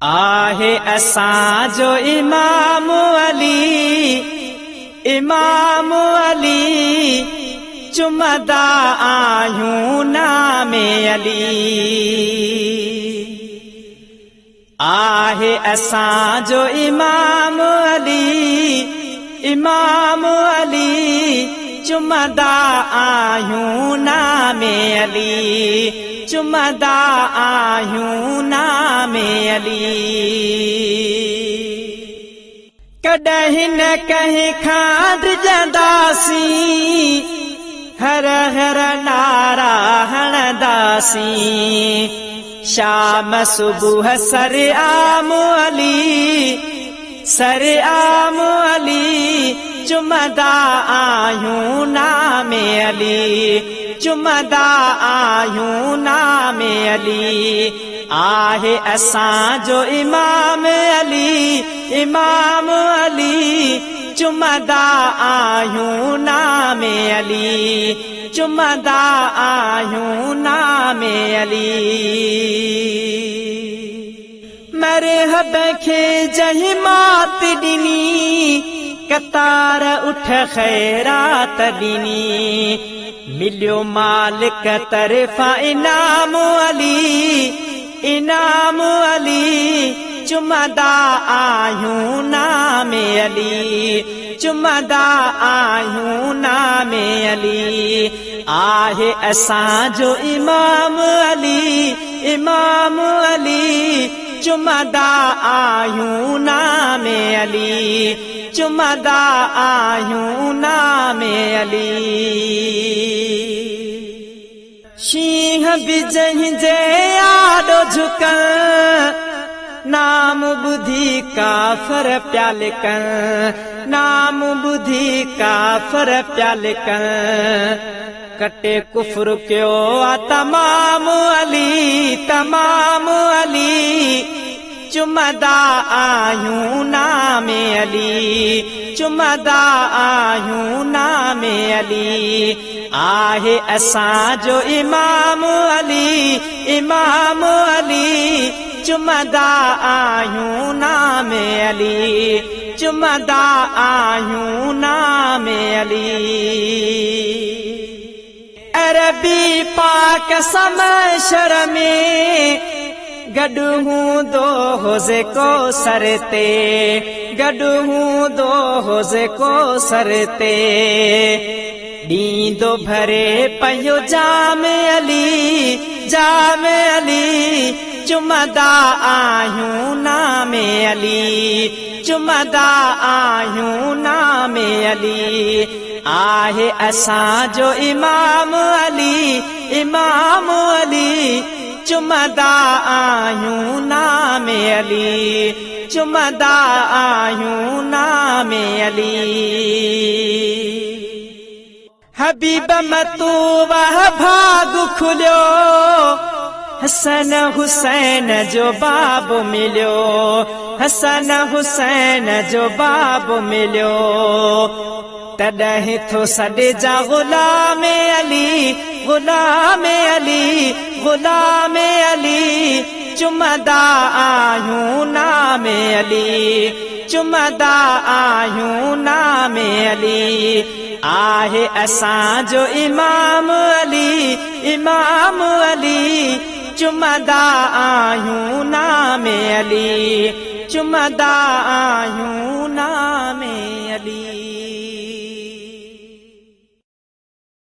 आहे असांजो इमाम अली, इमाम अली, चुमदा आहियूं नामे अली। आहे असांजो इमाम अली, इमाम अली, चुमदा आहियूं नामे अली, चुमदा आहियूं नामे अली। कॾहिं न कंहिं खां डिॼंदासीं, हर हर नारा हणंदासीं। शाम सुबुह सर आम अली, सर आम अली, चुमदा आहियूं नामे अली, चुमदा आहियूं नामे अली। आहे असांजो इमाम अली, इमाम अली, चुमदा आहियूं नामे अली, चुमदा आहियूं नामे अली। मरहब खे जंहिं मात ॾिनी, कतार उठ ख़ैरात ॾिनी। मिलियो मालिक तरफ़ां इनाम अली, इनाम अली, चुमदा आहियूं नामे अली, चुमदा आहियूं नामे अली। आहे असांजो इमाम अली, इमाम अली, चुमदा आहियूं नामे अली, चुमदा आहियूं नामे अली। शींहं बि जंहिंजे आॾो झुकनि, नाम ॿुधी काफ़र पिया लिकनि, नाम ॿुधी काफ़र पिया लिकनि। कटे कुफर कयो आहे तमाम अली, तमाम अली, चुमदा आहियूं नामे अली, चुमदा आहियूं नामे अली। आहे असांजो इमाम अली, इमाम अली, चुमदा आहियूं नामे अली, चुमदा आहियूं नामे अली। अरबी पाक समशर में गॾु हूंदो होज़े को सर ते, गॾु हूंदो होज़े को सर ते। ॾींदो भरे पियो जाम अली, जाम अली, चुमदा आहियूं नामे अली, चुमदा आहियूं नामे अली। आहे असांजो इमाम अली, इमाम अली, चुमदा आहियूं नामे अली, चुमदा आहियूं नामे अली। हबीब मतूबा भाग खुलियो, हसन हुसैन जो बाब मिलियो, हसन हुसैन जो बाब मिलियो। तॾहिं थो सॾिजा गुलाम अली, गुलाम अली, गुलाम अली, चुमदा आहियूं नामे अली, चुमदा आहियूं नामे अली। आहे असांजो इमाम अली, इमाम अली, चुमदा आहियूं नामे अली, चुमदा आहियूं।